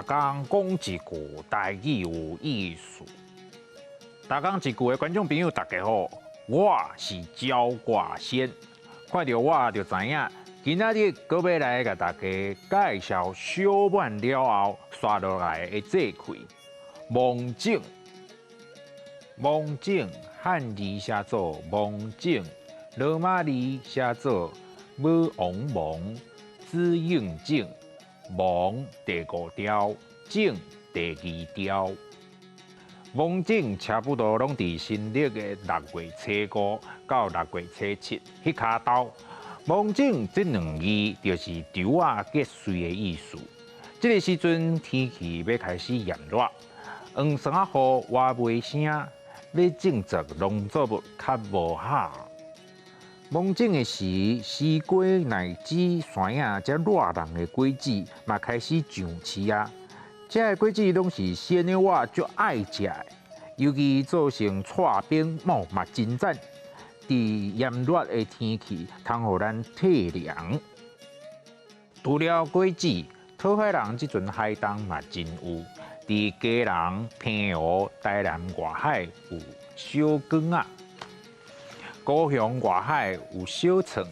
工講一句台語有意思。逐工一句的觀眾朋友，大家好，我是焦掛仙，看著我就知影，今仔日閣欲來共大家介紹小滿了後紲落來的節氣芒種。芒種漢字寫做芒種，羅馬字寫做武王芒，子應種，芒第五調，種第二調。芒種差不多攏佇新曆的六月初五到六月初七彼跤頭。芒種這兩字就是稻仔結穗的意思。這个時陣天氣欲開始炎熱，黃霜仔雨倚袂聲，欲種植農作物較無好。芒種的時，西瓜、奈子、山仔這熱人的果子嘛開始上市啊。這个果子攏是鮮的，我足愛食的，尤其做成剉冰，哦嘛真讚。佇炎熱的天氣，通予咱退涼。除了果子，討海人這陣海東嘛真有。佇基隆、澎湖、台南外海有小卷仔，高雄外海有小創，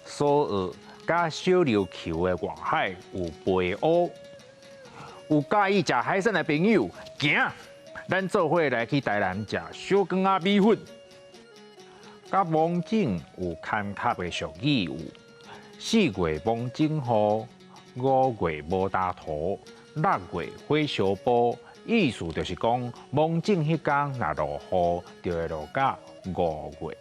蘇澳佮小琉球的外海有白烏。有佮意食海產的朋友，行，咱做伙來去台南食小卷仔米粉。佮芒種有牽合的俗語有：四月芒種雨，五月無焦土，六月火燒埔。意思就是講，芒種彼工若落雨，就會落到五月，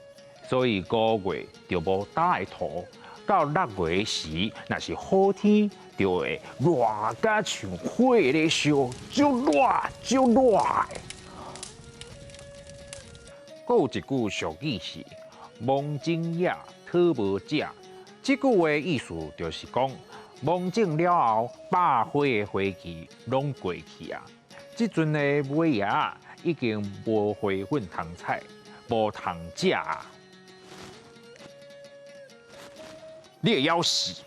所以五月就無焦的土。到六月時，若是好天，就會熱甲像火咧燒，足熱足熱的。閣有一句俗語是：芒種野，討無食。這句話意思就是講，芒種了後，百花的花期攏過去啊。這陣的尾仔已經無花粉通採，無通食啊。你會枵死。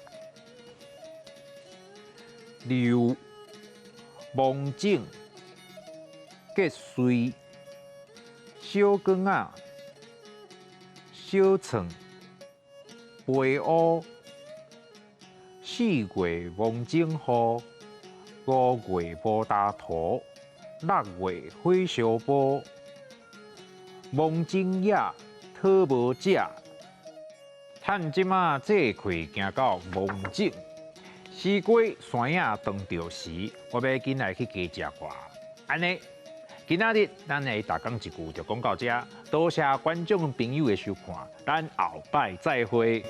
六芒種結穗小卷仔小創白烏四月芒種雨，五月無焦土，六月火燒埔，芒種野，討無食。趁這馬節氣行到芒種，西瓜、山仔當著時，我欲緊來去加食寡。按呢，今仔日咱的逐工一句就講到這，多謝觀眾朋友的收看，咱後擺再會。